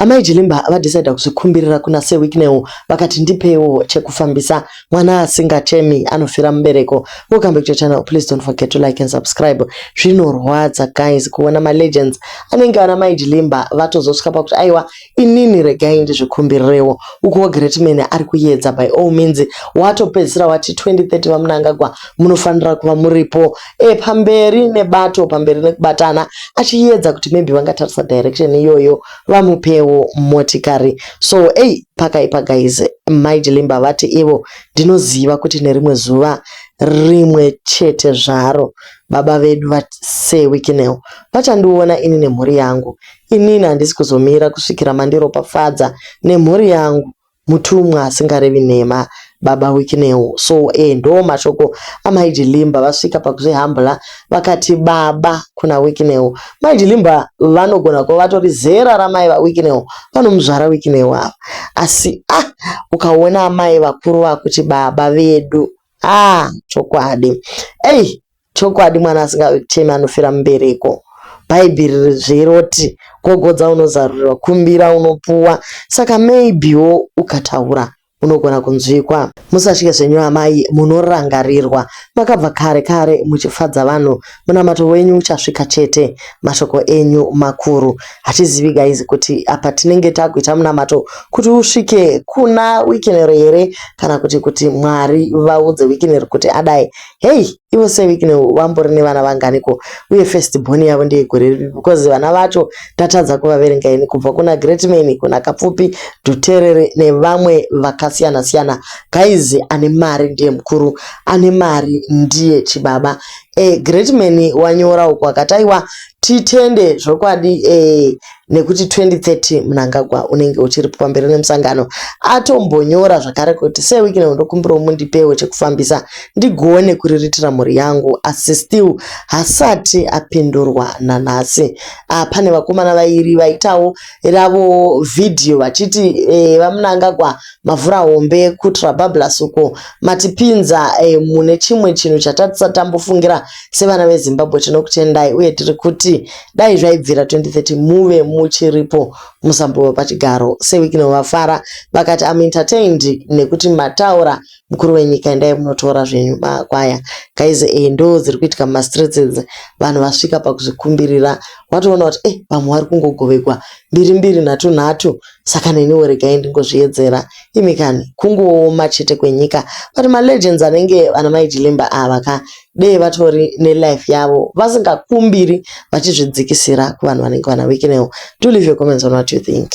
Amai Jilimba vadecider kuzvikumbirira kuna Sir Wicknell vakati ndipewo chekufambisa mwana asingachemi anofira mubereko. Welcome back to your channel. Please don't forget to like and subscribe. Zvinorwadza guys kuona malegends anenge ana Mai Jilimba vatozosvika pakuti aiwa inini regai ndizvikumbirirewo. Ukuwo Greatman ari kuyedza by all means watopedzisira wati 2030 VaMnangagwa munofanira kuva muripo e pamberi nebato pamberi nekubatana achiyedza kuti maybe vangatarisa direction iyoyo vamupewo motikari. So ei pakaipa guys. Mai Jilimba vati ivo ndinoziva kuti nerimwe zuva rimwe chete zvaro baba vedu vaSir Wicknell vachandiona ini nemhuri yangu. Inini handisi kuzomira kusvikira mandiropafadza nemhuri yangu mutumwa asingarevi nhema baba Wicknell. So ndo mashoko aMai Jilimba vasvika pakuzvihambula vakati baba kuna Wicknell. Mai Jilimba vanogona kuva vatori zera ramai vaWicknell vanomuzvara Wicknell ava. Asi ukaona amai vakuru vakuti baba vedu chokwadi. Ei chokwadi mwana asingachemi anofira mubereko. Bhaibheri zveroti gogodza unozarurirwa, kumbira unopuwa. Saka maybewo ukataura unogona kunzwikwa. Musatye zvenyu amai, munorangarirwa. Makabva kare kare muchifadza vanhu. Munamato wenyu uchasvika chete. Mashoko enyu makuru. Hatizivi guys kuti apa tinenge takuita munamato kuti usvike kuna Wicknell here kana kuti Mwari vaudze Wicknell kuti adai. Hey, ivo Sir Wicknell vambori nevana vanganiko uye first born yavo ndeyegore ripi because vana vacho tatadza kuvaverenga ini kubva kuna Greatman kuna Kapfupi Dhuterere nevamwe vakasiyana siyana. Guys, ane mari ndiye mukuru, ane mari ndiye chibaba. Greatman wanyora uko akati aiwa titende zvokwadi nekuti 2030 Mnangagwa unenge uchiripo pamberi nemusangano. Atombonyora zvakare kuti Sir Wicknell ndokumbirawo mundipewo chekufambisa ndigone kuriritira mhuri yangu, asi still hasati apindurwa nanhasi. Pane vakomana vairi vaitawo ravo vhidhiyo vachiti VaMnangagwa mavhura hombe kuTrabablas uko matipinza mune chimwe chinhu chatatisati tambofungira sevana veZimbabwe. Tinokutendai uye tiri kuti dai zvaibvira 2030 muve muchiripo musambova pachigaro. Sir Wicknell vafara vakati am entertained nekuti mataura mukuru wenyika, endai munotora zvenyu makwaya. Guys, ndo dziri kuitika mumastreets idzi. Vanhu vasvika pakuzvikumbirira watoona kuti vamwe vari kungogovegwa mbiri mbiri nhatu nhatu, saka neniwo regai ndingozviedzera. Imi kani kungooma chete kwenyika. But malegends anenge vana Mai Jilimba ava ka dei vatori nelife yavo vasingakumbiri vachizvidzikisira kuvanhu vanenge vana Wicknell. Do leave your comments on what you think.